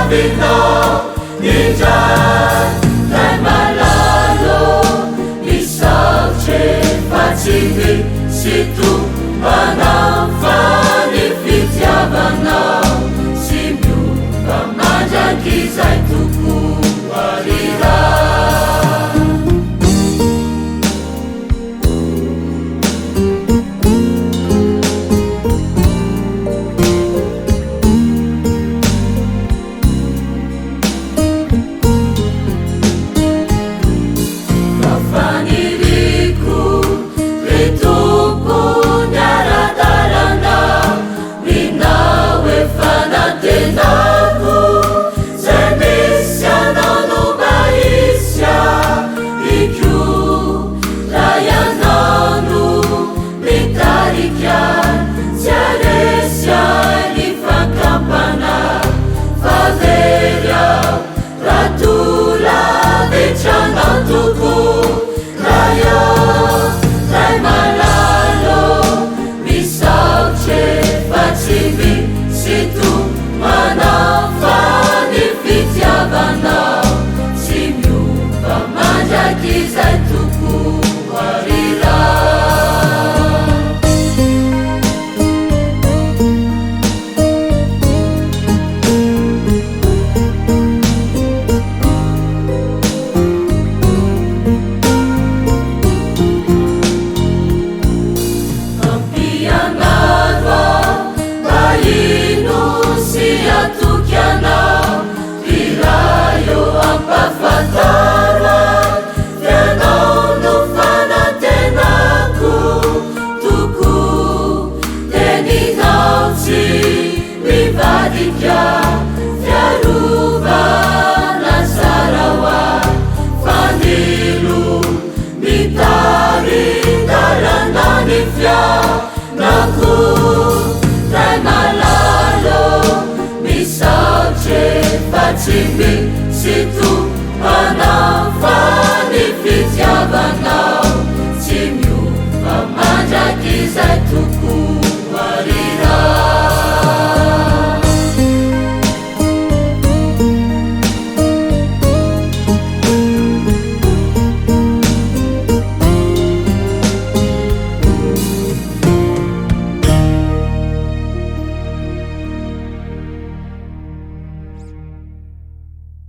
hoavinao indray. Ray malala ô, misaotra e fa tsy misy tohana fa ny fitiavanao tsy miova mandrakizay tokoa ry Ray. Fa faniriako ry Tompo ny ara-dalana aminao efa nantenako zay misy anao no mba hisy ahiko raha ianao no mitarika tsy haharesy ahy ny fakam-panahy fa very aho raha toa lavitra anao tokoa Ray ô, Ray malala ô, misaotra e fa tsy misy tohana fa ny fitiavanao tsy miova mandrakizay tokoa ry Ray. Ampianaro aho mba hino sy hatoky anao ry Ray ô, ampahafantaro ahy f'ianao no fanantenako tokoa, teninao tsy mivadika, fiarovana tsara ho ahy, fanilo mitari-dalana ny fiainako. Ray malala ô, misaotra e fa tsy misy tohana fa ny fitiavanao.